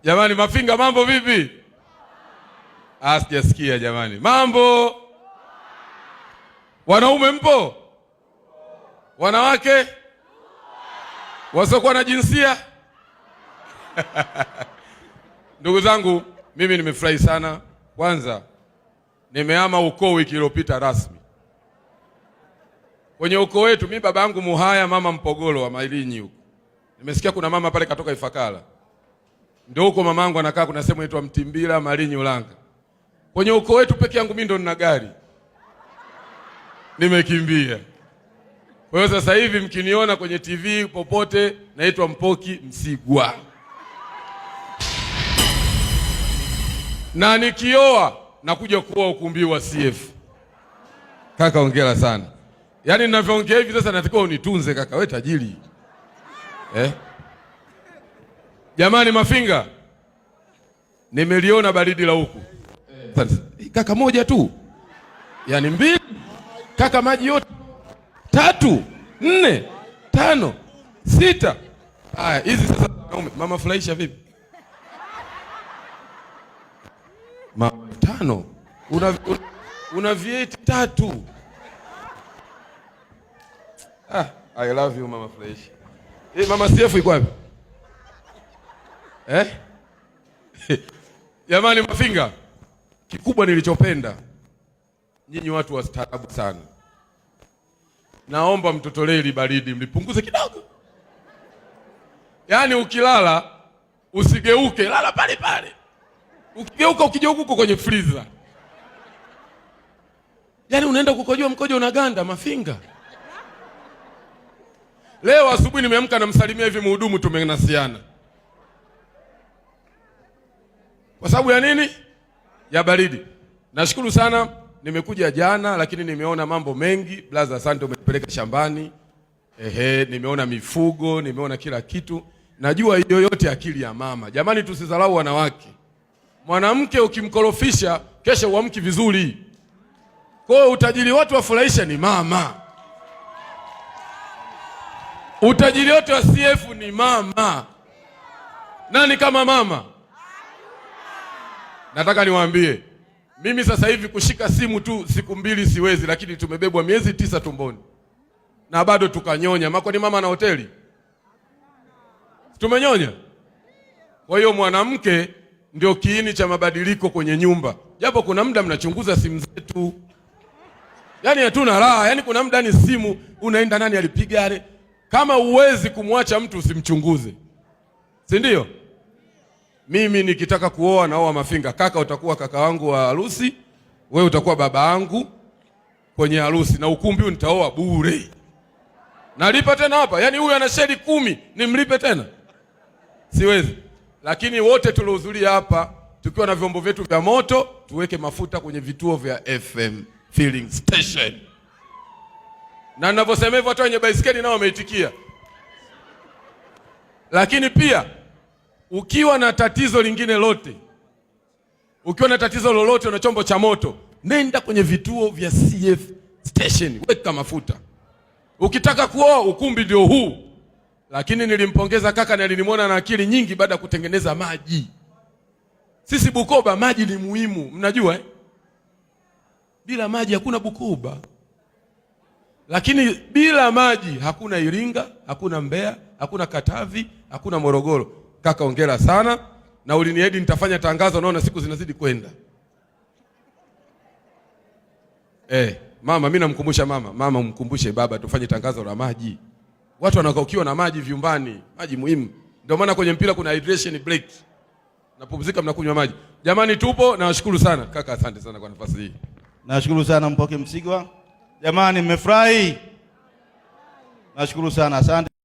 Jamani Mafinga, mambo vipi? Ah, sijasikia jamani. Mambo. Wanaume mpo? Wanawake? Wasiokuwa na jinsia? Ndugu zangu, mimi nimefurahi sana. Kwanza nimehama ukoo wiki iliyopita rasmi. Kwenye ukoo wetu mimi baba yangu Muhaya, mama Mpogolo wa Mailinyi huko. Nimesikia kuna mama pale katoka Ifakara. Ndio huko mamangu anakaa, kuna sehemu inaitwa Mtimbila Malinyi Ulanga. Kwenye ukoo wetu peke yangu mimi ndo nina gari. Nimekimbia. Kwa hiyo sasa hivi mkiniona kwenye TV popote naitwa Mpoki Msigwa. Na nikioa nakuja kuoa ukumbi wa CF. Kaka hongera sana. Yaani ninavyoongea hivi sasa natakiwa unitunze kaka, we tajiri. Eh? Jamani Mafinga, nimeliona baridi la huku. Kaka moja tu. Yaani mbili. Kaka maji yote 3, 4, 5, 6. Haya, hizi sasa wanaume. Mama furahisha vipi? Mama 5. Una vieti 3. Ah, I love you mama furahisha. Mama CF iko wapi? Eh? Jamani Mafinga, kikubwa nilichopenda, nyinyi watu wastaarabu sana. Naomba mtotolee hili baridi mlipunguze kidogo. Yaani ukilala usigeuke, lala pale pale. Ukigeuka ukigeuka uko kwenye freezer. Yaani unaenda kukojoa mkojo unaganda Mafinga. Leo asubuhi nimeamka namsalimia hivi mhudumu, tumenasiana. Kwa sababu ya nini? Ya baridi. Nashukuru sana, nimekuja jana lakini nimeona mambo mengi. Blaza, asante umenipeleka shambani. Ehe, nimeona mifugo, nimeona kila kitu. Najua hiyo yote akili ya mama. Jamani tusidharau wanawake. Mwanamke ukimkorofisha kesho uamki vizuri. Kwa hiyo utajiri wote wafurahisha ni mama. Utajiri wote wa CF ni mama. Nani kama mama? Nataka niwaambie, mimi sasa hivi kushika simu tu siku 2 siwezi, lakini tumebebwa miezi 9 tumboni na bado tukanyonya. Mako ni mama na hoteli? Tumenyonya. Kwa hiyo mwanamke ndio kiini cha mabadiliko kwenye nyumba. Japo kuna muda mnachunguza simu zetu. Yaani hatuna raha, yaani kuna muda ni simu unaenda nani alipiga yale. Kama uwezi kumwacha mtu usimchunguze. Si ndio? Mimi nikitaka kuoa naoa Mafinga. Kaka utakuwa kaka wangu wa harusi, wewe utakuwa baba yangu kwenye harusi, na ukumbi huu nitaoa bure. Nalipa tena hapa? Yaani huyu ana sheri 10, nimlipe tena? Siwezi. Lakini wote tuliohudhuria hapa tukiwa na vyombo vyetu vya moto, tuweke mafuta kwenye vituo vya FM filling station. Na ninavyosema hivyo watu wenye baisikeli nao wameitikia. Lakini pia ukiwa na tatizo lingine lote, ukiwa na tatizo lolote na chombo cha moto, nenda kwenye vituo vya CF station, weka mafuta. Ukitaka kuoa ukumbi ndio huu. Lakini nilimpongeza kaka na nilimwona na akili nyingi baada ya kutengeneza maji. Sisi Bukoba maji ni muhimu, mnajua eh? Bila maji hakuna Bukoba. Lakini bila maji hakuna Iringa, hakuna Mbeya, hakuna Katavi, hakuna Morogoro. Kaka hongera sana, na uliniahidi nitafanya tangazo, naona siku zinazidi kwenda. Mama, mimi namkumbusha mama, mama umkumbushe baba tufanye tangazo la maji. Watu wanakaukiwa na maji vyumbani, maji muhimu. Ndio maana kwenye mpira kuna hydration break. Napumzika mnakunywa maji. Jamani tupo, nawashukuru sana. Kaka asante sana kwa nafasi hii. Nashukuru sana Mpoki Msigwa. Jamani mmefurahi? Nashukuru sana, asante.